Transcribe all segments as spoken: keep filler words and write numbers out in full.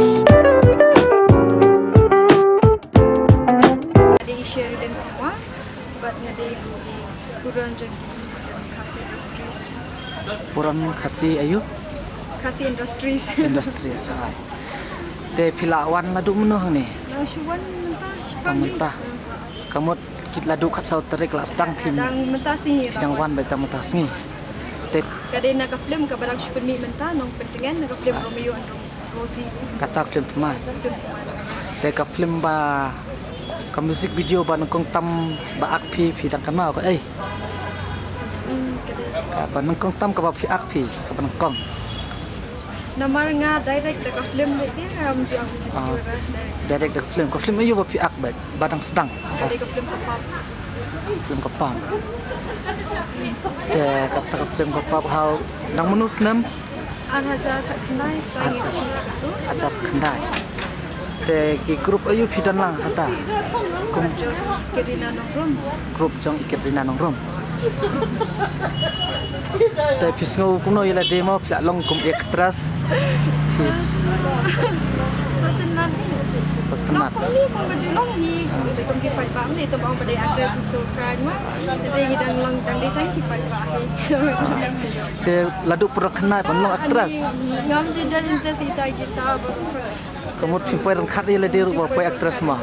Nga dei i Sheridan Kharwa, bad nga dei i buron jong ki Khasi Industries. Buron Khasi aïu? Khasi Industries. Industries, ai. Te phi la wan naduh mynno hangne? Nang shu wan mynta, shi pang mynta. Ka mut kit naduh khatsaw tarik la sdang phi. Dang mynta sngi. Phi dang wan beit tang mynta sngi. Te ka dei na ka film kaba dang shu pynmih mynta, Nongpyntngen, na ka film Romeo and Ro-, Rosie. Kata ka film thymmai. Film thymmai. Te ka film ba, ka music video ba nyngkong tam ba ak phi, phi dang kynmaw ko ei? Hmm, ka dei. Kaba nyngkong tam kaba phi ak phi, kaba nyngkong. Namar nga direct da ka film leh te, ngam ju ak music video ba direct. Direct da ka film. Ka film aïu ba phi ak beit, ba dang sdang? Ka dei ka film Ka Pap. Film Ka Pap. Te kata ka film Ka Pap ha u dang mynno snem? Ar hajar khatkhyndai. Ar hajar. Hajar khatkhyndai. Te ki group aïu phi don lang hata? Kum jong Katrina Nongrum. Group jong i Katrina Nongrum. Te phi sngew kumno ïa lade mo, phi la long kum actress? Phi s- Sngewtynnat hi. Sngewtynnat. Long kumne, kum ba ju long hi. Kum te kum ki paidbah, ym dei tang ba ong ba dei actress, so kren ma. Te dei ngi dang long, dang dei tang ki paidbah hi. Te naduh pyrshang khynnah ban long actress? Ngam ju don interest ïa kita ba. Ka mut phim poi ryngkat ïa lade ruh ba poi actress ma?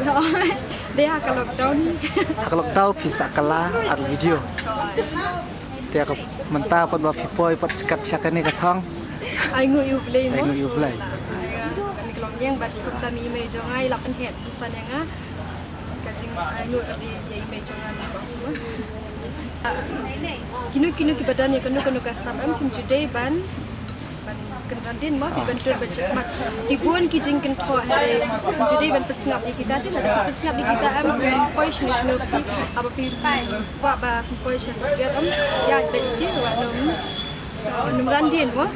Dei ha ka lockdown. Ha ka lockdown phi sah kylla ak video. Te ka mynta pat ba phi poi pat kat sha kane ka thong. Ainguh ïa U Blei mo. Ainguh ïa U Blei. Kane ka longïing bad kumta i mei jong nga i la pynhiar pynsan ïa nga. Ka jingainguh ka dei ïa i mei jong nga. Kino kino kiba don ïa kano kano ka sap em, kim ju dei ban, ban kynran dien mo, phi ban tur ban shakhmat. Ki bun ki jingkynthoh hynrei kim ju dei ban pynsngap ïa kita te, lada phi pynsngap ïa kita em, phi poi shano shano phi, haba phi kwah ba phi poi sha jingïap em, ïaid beit te, wat nym, nym ran dien mo.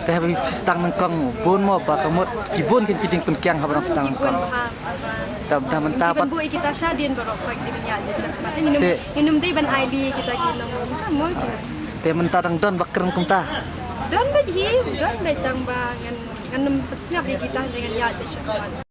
Te haba phi sdang nyngkong bun mo, ba ka mut ki bun kin ki jingpynkiang haba dang sdang nyngkong. Ki bun ha, haba. Te da mynta pat. Ki ban buh ïa kita shadien baroh, phi dei ban ïaid beit shakhmat. Te ngin nym, ngin nym dei ban ai leh ïa kita ki nong mo. Te mynta dang don ba kren kumta? Don beit hi, don beit, tang ba ngan, ngan nym pynsngap ïa kita, ngan ïaid beit shakhmat.